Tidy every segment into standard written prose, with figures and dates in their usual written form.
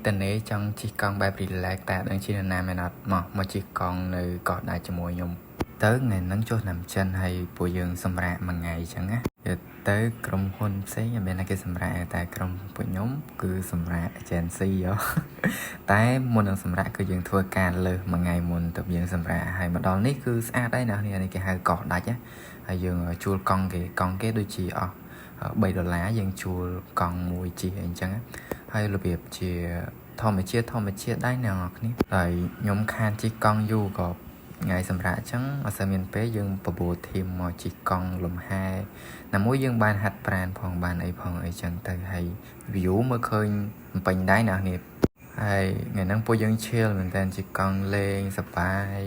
តនេចង់ជិះកង់បែប relax តែអត់ដឹងជិះនៅណាមែនអត់មកមកជិះកង់នៅកោះដាច់ជាមួយខ្ញុំទៅថ្ងៃហ្នឹងចុះឆ្នាំចិនហើយពួកយើងសម្រាកមួយថ្ងៃអញ្ចឹងណាទៅក្រុមហ៊ុនផ្សេងអត់មានតែគេសម្រាកតែក្រុមពួកខ្ញុំគឺសម្រាក agency ហ៎ តែមុននឹងសម្រាកគឺយើងធ្វើការលើសមួយថ្ងៃមុនទៅយើងសម្រាកហើយមកដល់នេះគឺស្អាតហើយណានេះគេហៅកោះដាច់ណាហើយយើងជួលកង់គេកង់គេដូចជាអស់3ដុល្លារយើងជួលកង់មួយជិះអីអញ្ចឹងហើយរបៀបជាធម្មជាតិធម្មជាតិដែរអ្នកនរគ្នាហើយខ្ញុំខានជិះកង់យូរក៏ថ្ងៃសម្រាកអញ្ចឹងអត់សូវមានពេលយើងបបួល team មកជិះកង់លំហែណាមួយយើងបានហាត់ប្រាណផងបានអីផងអីចឹងទៅហើយ view មើលឃើញពេញដែរអ្នកនេះហើយថ្ងៃហ្នឹងពួកយើង chill មែនតើជិះកង់លេងសប្បាយ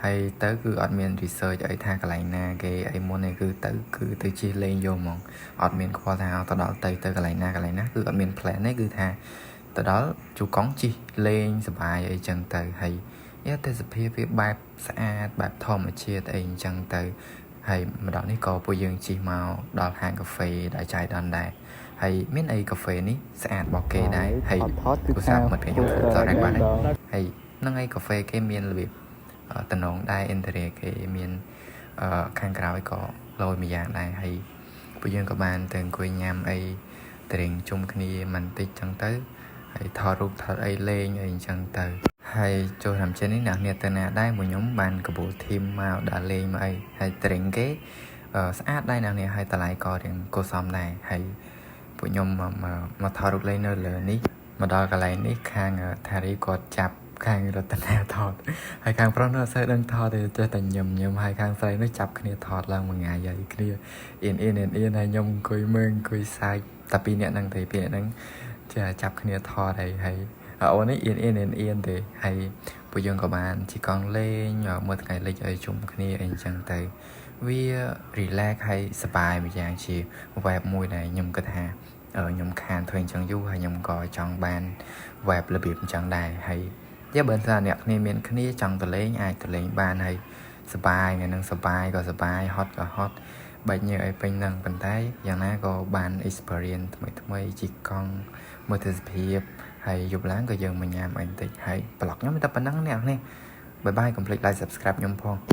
ហើយទៅគឺអត់មាន research អីថាកន្លែងណាគេអីមុននេះគឺទៅគឺទៅជិះលេងយកហ្មងអត់មានខ្វល់ថាទៅដល់ទៅទៅកន្លែងណាកន្លែងណាគឺអត់មាន plan ទេគឺថាទៅដល់ជួកង់ជិះលេងសប្បាយអីចឹងទៅហើយយ៉ាទេសភាពវាបែបស្អាតបែបធម្មជាតិអីអញ្ចឹងទៅហើយម្ដងនេះក៏ពួកយើងជិះមកដល់ហាងកាហ្វេដែលចៃដន្យដែរហើយមានអីកាហ្វេនេះស្អាតរបស់គេដែរហើយ ថតគឺ ទូរស័ព្ទមិត្តភក្តិខ្ញុំថតបានហើយហ្នឹងហើយកាហ្វេគេមានរបៀបតំណងដែរ interior គេមានខាងក្រោយក៏លយមួយយ៉ាងដែរហើយពួកយើងក៏បានទៅអង្គុយញ៉ាំអីត្រេងជុំគ្នាបន្តិចចឹងទៅហើយថតរូបថតអីលេងអីអញ្ចឹងទៅហើយចូលតាមចិននេះអ្នកគ្នាទៅណាដែរមួយខ្ញុំបានកបួល team មកដើរលេងមកអីហើយត្រេងគេស្អាតដែរអ្នកនេះហើយតម្លៃក៏រៀងគួរសមដែរហើយពួកខ្ញុំមកមកថតរូបលេងនៅលើនេះមកដល់កន្លែងនេះខាងថារីគាត់ចាប់ខាងរតនាថតហើយខាងប្រុសនោះអត់សូវដឹងថតទេចេះតែញឹមញឹមហើយខាងស្រីនោះចាប់គ្នាថតឡើងមួយថ្ងៃហើយគ្នាអៀនអៀនអៀនអៀនហើយខ្ញុំអង្គុយមើលអង្គុយសើចតែពីរនាក់ហ្នឹងទេពីរនាក់ហ្នឹងចេះចាប់គ្នាថតហើយហើយអូននេះអៀនអៀនអៀនអៀនទេហើយពួកយើងក៏បានជិះកង់លេងមើលថ្ងៃលិចឲ្យជុំគ្នាអីអញ្ចឹងទៅវា relax ហើយសប្បាយមួយយ៉ាងជា vibe មួយដែលខ្ញុំគិតថាខ្ញុំខានធ្វើអញ្ចឹងយូរហើយខ្ញុំក៏ចង់បាន vibe របៀបអញ្ចឹងដែរហើយយ៉ាបើថាអ្នកគ្នាមានគ្នាចង់ទៅលេងអាចទៅលេងបានហើយសប្បាយថ្ងៃហ្នឹងសប្បាយក៏សប្បាយហត់ក៏ហត់បែកញើសអីពេញហ្នឹងប៉ុន្តែយ៉ាងណាក៏បាន experience ថ្មីថ្មីជិះកង់មើលទេសភាពហើយយប់ឡើងក៏យើងមកញ៉ាំអីបន្តិចហើយ vlog ខ្ញុំតែប៉ុណ្្នឹងអ្នកនេះbye bye កុំភ្លេច like subscribe ខ្ញុំផង។